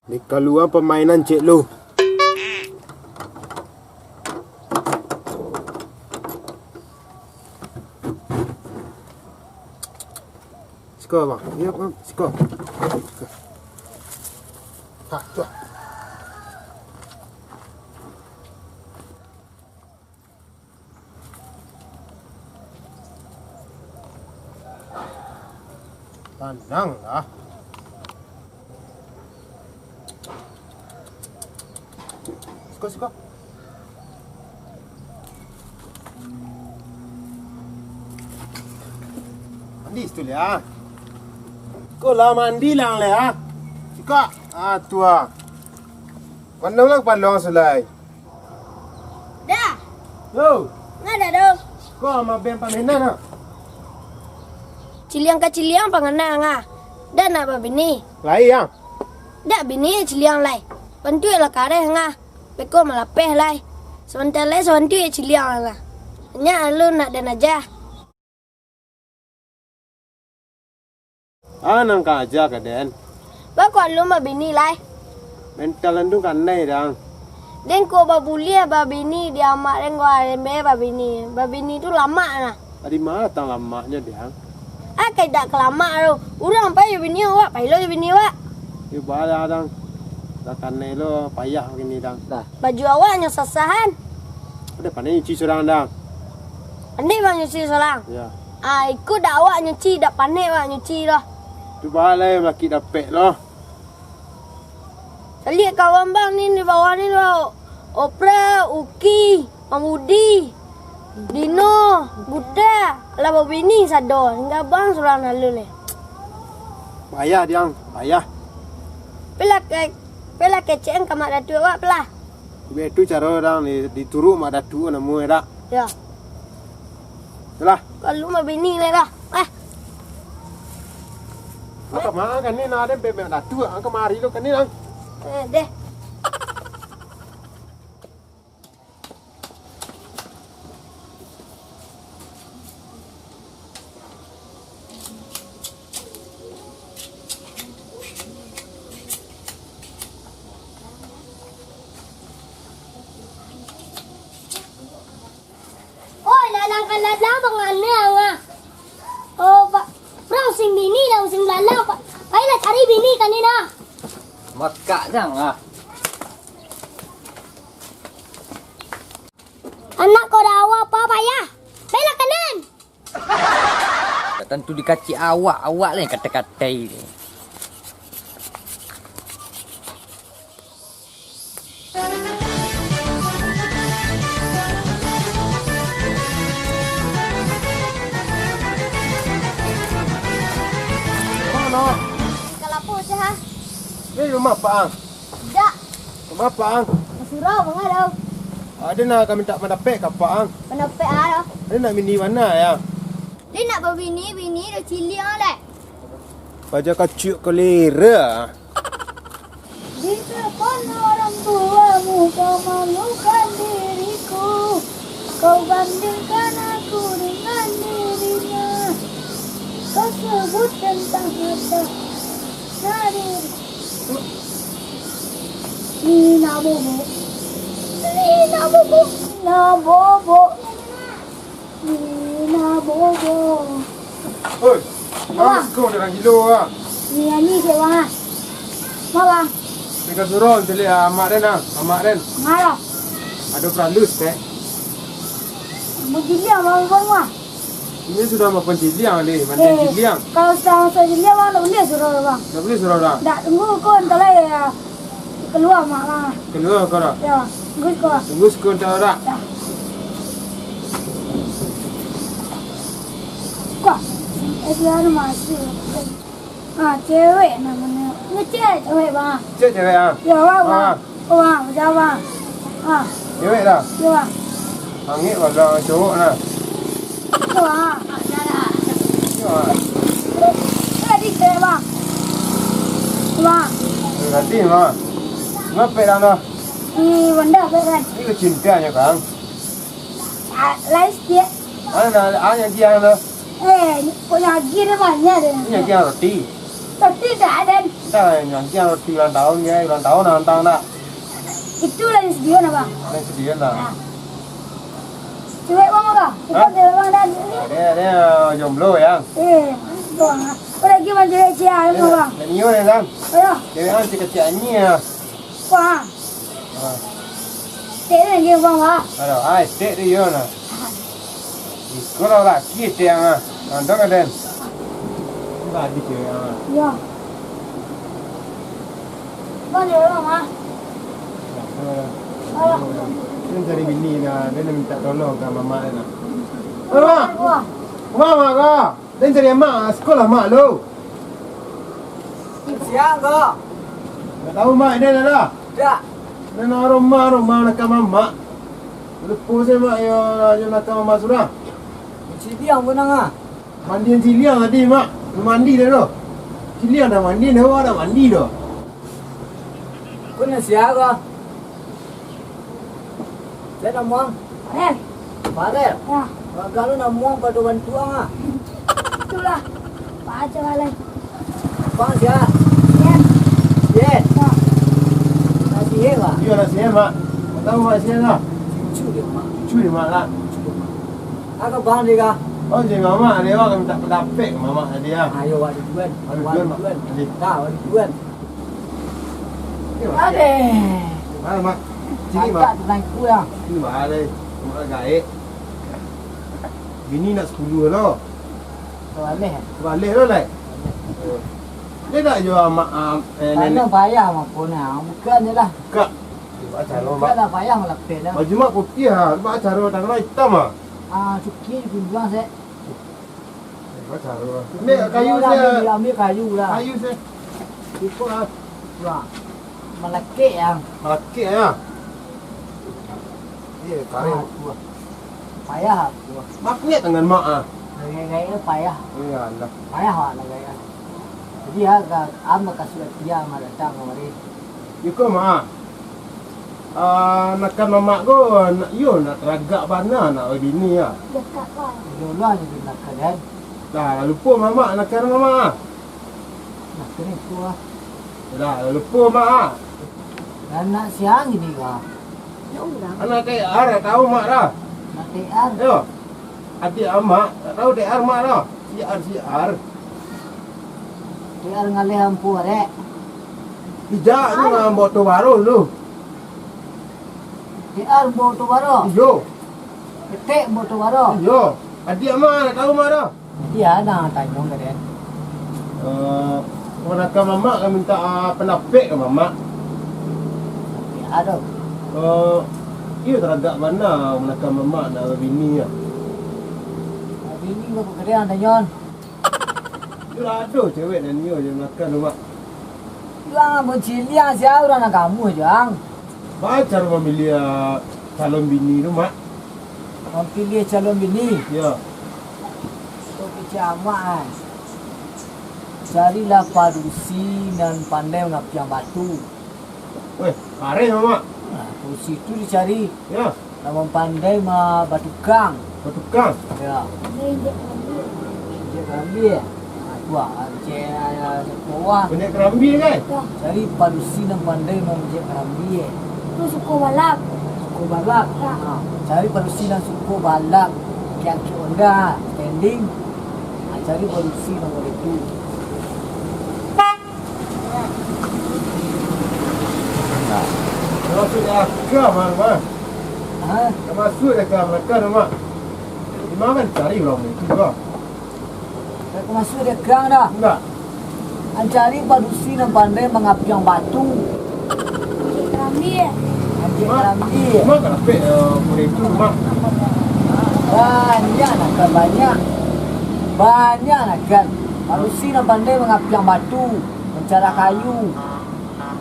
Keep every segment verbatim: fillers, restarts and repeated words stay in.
Dikaluan pamainan cek lu. Siko, bang. Iyo, bang. Siko. Siko. Ha, tu. Tananglah. Siko, siko. Mandi situ, Lek, ah. Ko lah mandi lah, Lek, ah. Siko. Ah, tu, ah. Mano lah kapalo ang sulai? Dah. Yo. Ndak ado doh. Ko mabeng pamenan, ah. Ciliang ka ciliang pangana, ah. Dah nak babini. Lai, ah. Dak bini ciliang lai. Bantuak lah kareh, ah. Beko malapeh lai. Sabanta lai sabantuak ciliang lah. Nyak alun nak den aja. Ah, nan ka aja ka den. Bako alun babini lai. Mental den tu kanai, dang. Den ko babuliah babini di amak den ko arembe babini. Babini tu lamak nah. Di ma tang lamaknyo, dang? Akai dak ka lamak tu. Urang pai jo bini awak, pai lo jo bini awak. Yo baa lah, dang. Dah kanai lo payah bagini, dang. Dah. Baju awak nyo sasahan. Ado pandai nyuci surang, dang. Pandai bang nyuci surang. Ya. Ah, iko dak awak nyuci, dak pandai awak nyuci doh. Tu baa lai, laki dapek lo. Caliak kawan bang ni di bawah ni lo. Opra, Uki, Mamudi, Dino, Buda, lah babini sado. Tingga bang surang alun lai. Payah, dang, payah. Pila ke, pila kecek ka mak datuak awak, pila. Baitu caro dang di, dituruik mak datuak namo dak? Ya. Itulah. Kalau mah bini lai dah. Eh. Angka mah kan ni, nah, den bebek datuak, angka mari lo kan ni, dang. Eh, deh. Oi, lalang ka lalang, bangana ang ah. Oh, ba-, urang using bini lah, using lalang, pa-, pailah cari bini ka ni nah. Makak dang ah. Anak ko dawa pa payah. Bailah kanan. Dak tantu dikacik awak, awak lah nan katai-katai. Mano? Ka lapau cah ah. Ni rumah Apak ang? Dak. Rumah Apak ang? Ka surau, manga dau. Ado nan ka mintak pandapek ka Apak ang. Pandapek a doh? Ado nan bini bana, yo? Den nak babini, bini dah ciliang lai. Paja kaciak kalera. Di depan orang tuamu kau malukan diriku. Kau bandingkan aku dengan dirinya. Kau sebut tentang harta. Nah, diri. Ni nak bobo. Ni nak bobo. Nak bobo. Ni nak bobo. Oi, Bang. Bang, kau dah gilo ah. Ni ani ke bang ah. Ma bang. Deka surau caliak ah, amak den ah, amak den. Maro. Ado paralu, Tek. Mau ciliang bang, bang ah. Ini sudah makan ciliang deh, mandian ciliang. Kalau sudah masak ciliang bang, tak boleh surau bang. Tak boleh surau dah. Tak, tunggu kau entah lah ya. Kalua mak lah. Kalua kau dah. Ya, tunggu kau. Tunggu sekunta dah. Ya. Kau, eh, dia ada masuk. Ah, cewek namanya. Ngecek cewek, bang. Cek cewek, ah? Ya, bang, bang. Ah. Oh, bang, macam bang. Ah. Cewek dah? Ya, bang. Angek bagang cowok nah. Ya, bang. Ya, bang. Tadi cewek, bang. Ya, bang. Berarti, bang. Ngapek dah, dah? Di Honda, kan? Ini kecintaannya, Kang. Ah, lain sikit. Ada, ada yang dia, dah. Eh, kok lagi dia banyak dia. Ini yang dia roti. Roti tak ada. Dah, nyangkiang roti ulang tahun, ya, ulang tahun nantang nak. Itu lain sadiah nah, Bang. Lain sadiah nah. Nah. Cewek Bang apa? Kita Hah? cewek Bang dah. Dia, dia jomblo, ya. Eh, Bang. Apa lagi Bang cewek sia, Dia Bang? Nak, nak nio, ya, kan? Ayo. Cewek kan si kecil ni, ya. Wah. Ah. Tek lagi, Bang, wah. Aduh, ai, tek tu, yo, nah. Iko lah laki tek, ah. Nantang ka den. Tadi cewek, ah. Yo. Bang, dia orang, ah. Dia cari bini dah, dia nak minta tolong ka mamak dia nak. Mamak! Wah. Mamak ka? Den cari amak, sekolah mak lu. Siang ko? Ndak tahu mak dia dah lah. Dak. Dan rumah-rumah nak mamak. Lupo se mak yo, yo nak mamak surang. Ciliang pun nang ah. Mandian ciliang tadi, Mak. Mandi dah tu. Ciliang dah mandi, dah awak dah mandi dah. Kau nak siapa? Saya nak muang. Eh. Farel. Ya. Agak lu nak muang pada bantuang ah. Itulah. Baca balik. Bang siapa? Yen. Yen. Ya. Nasi Yen, Mak. Iya, nasi Yen, Mak. Tahu Mak siapa lah? Cucu dia, Mak. Cucu dia, Mak lah. Cucu dia, Mak. Aka bang dia kah? Oh, jadi mamak dia, wak minta pandapek ka mamak tadi, ah. Ayo, wak duduan. Wak duduan, Mak. Wak duduan. Jadi. Dah, wak duduan. Ni, Mak. Adeh. Mana, Mak? Sini, Mak. Agak tu naik ku, ya. Sini, Mak, adeh. Mak gaek. Bini nak sapuluah lo. Sabaleh. Sabaleh lo, lai. Dia tak jual, Mak, ah, eh, Tanah nenek. Payah, Mak, pun, ah. Bukan je lah. Buka. Buka cara, Mak. Bukan lah, payah malapeh dah. Baju Mak putih, ah. Buka cara, tangan hitam, ah. Ah, cuki je pinjuang, sek. Ni kayu Ambil, se. Ambil, ambil kayu lah. Kayu se. Iko lah. Wah. Malakek, ya. Malakek, ya. Iya, kayu. Ah, tu lah. Payah lah tu lah. Magnet tangan mak, ah. Gaya-gaya payah. Iya lah. Payah lah gaya. Jadi, ya, ka-, am bakasuik ati ang datang kamari. Iko, Mak. Ah, nakan mamak ko, nak, iyo, nak taragak bana nak babini, ah. Dakek lah. Iyo lah, jadi nakan, kan. Dah, lah lupo mamak nakan mamak, ah. Nakan itu, ah. Dah, lah lupo mak, ah. Anak siang ini, ah. Anak T R, tahu mak dah. Anak T R. Yo. Adiak amak, tak tahu T R mak dah. C R, C R. T R ngalih ampu arek. Ijak tu nang motor baru tu. T R motor baru? Iyo. Ketek motor baru? Iyo. Adiak mak, tak tahu mak dah. Iya, nah, tanyo ka den. Eh, kamanakan mamak ka minta, ah, pandapek ka mamak. Tapi ado. Eh, iyo taragak bana kamanakan mamak nak babini, ah. Babini ka pekerjaan, tanyo. Iyo lah ado cewek nan iyo jo kamanakan tu, Mak. Juang, Abang Ciliang, sia urang nan kamu, Juang? Baa caro mamiliah calon bini tu, Mak? Mampiliah calon bini? Yo. Kok kecek amak, ai. Carilah padusi nan pandai mangapiang batu. Weh, kareh, Mak. Nah, padusi tu dicari. Yo. Nan pandai ma-, batukang. Batukang? Yo. Injek karambia. Nah, tu ah, injek, ah, ya, bawah. Injek karambia, kan? Yo. Cari padusi nan pandai manginjek karambia. Tu suko balap. Suko balap? Yo. Ha, cari padusi nan suko balap. Kiak-kiak Honda, standing. Ha, cari padusi nan model tu. Nah. Masuk di akal, Mak, Mak. Ha? Masuk di akal, Mak. Di mana cari urang itu, Mak? Ndak ka masuak di gang dah. Ndak. Ancari padusi nan pandai mangapiang batu. Anjek karambia. Anjek karambia. Mak ka dapek, eh, murid tu, Mak. Banyak nakan, banyak. Banyak nakan. Padusi nan pandai mangapiang batu, mancara kayu,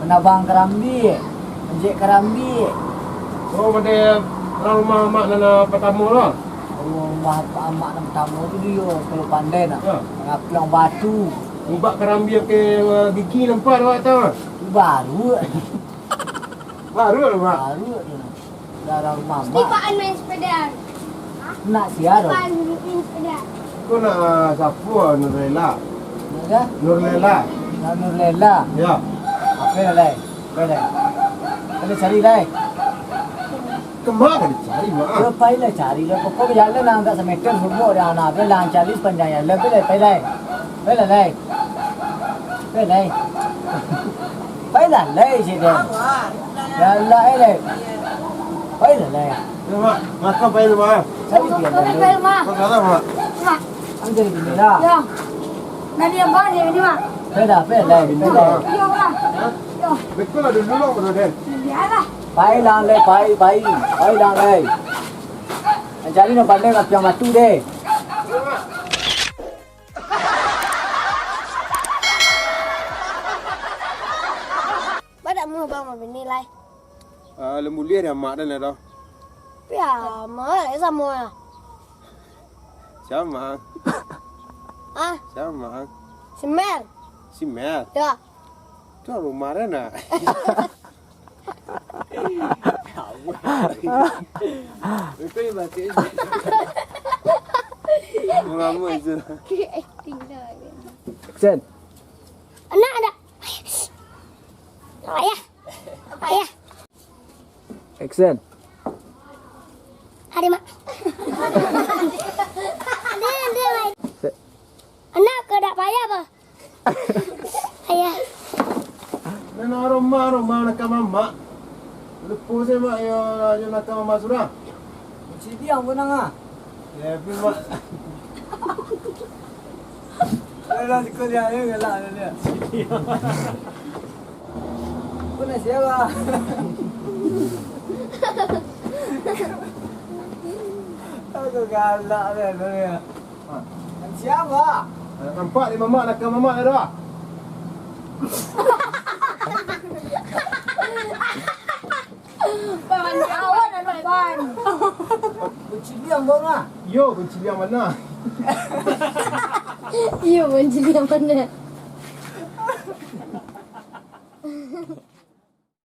manabang karambia, anjek karambia. Oh, pada urang rumah Mak nan, eh, partamo tu lah. Rumah amak nan partamo tu dio, kalau pandai nak. Ya. Mangapiang batu. Ubak karambia ke, eh, gigi nampak awak tu. Baru. Baru lah, Mak. Baru tu. Dalam rumah amak. Setiap main sepeda. Nak sia tu? Setiap main sepeda. Kau nak, ah, siapa, Nurlela? Nak sia? Nurlela. Nurlela. Ya. Apo lai? Apo lai? Ado cari lai? Kama ka dicari, Mak? Yo, pailah cari lah. Pokok jalan lah agak sameter sumuk dah anak. Apo lah cari sapanjang jalan. Pai lai, pai lai. Pai lai, lai. Pai lai. Pai lah lai, sih, dah. Jalan, eh, lai. Pai lah lai. Yo, Mak. Makan pai lu, Mak. Cari dia lah, lai. Mak. Makan lah, Mak. Mak. Ang jadi bini lah. Ya. Dari yang bawah ni, ini, Mak. Pai dah, pai lai, bini lah. Yo, Mak. Yo. Betul lah dulu, Mak, dah. Biarlah. Pai lah, lai, pai, pai. Pai lah, lai. Ang cari nak pandai nak piang batu deh. Badak mu bang mabini lai. Ah, lun buliah dek amak den lai doh. Pia, amak lai samo lah. Sia amak? Ah, sia amak? Si Mel. Si Mel? Ya. Tu rumah den nak? Itu yang baca. Mengamuk itu. Acting dah. Action. Anak ada. Ayah. Ayah. Action. Hari, Mak. Dia, dia, Mak. Se- Anak ke dak payah, bah. Ayah. Nan aroma, aroma nakam amak. Lupo se, Mak, yo, yo nakam amak surang. Kunci diam ko nang ah. Ya, tapi, Mak. Alah, siko dia, yo, galak dia. Ko nak sia? Aku galak dia, dia. Ha. Sia? Nampak di mamak, nakam mamak dia dah. Ban, kawan anu ban. Kuciliang bau nah. Yo, kuciliang mana? Iyo, kuciliang mana?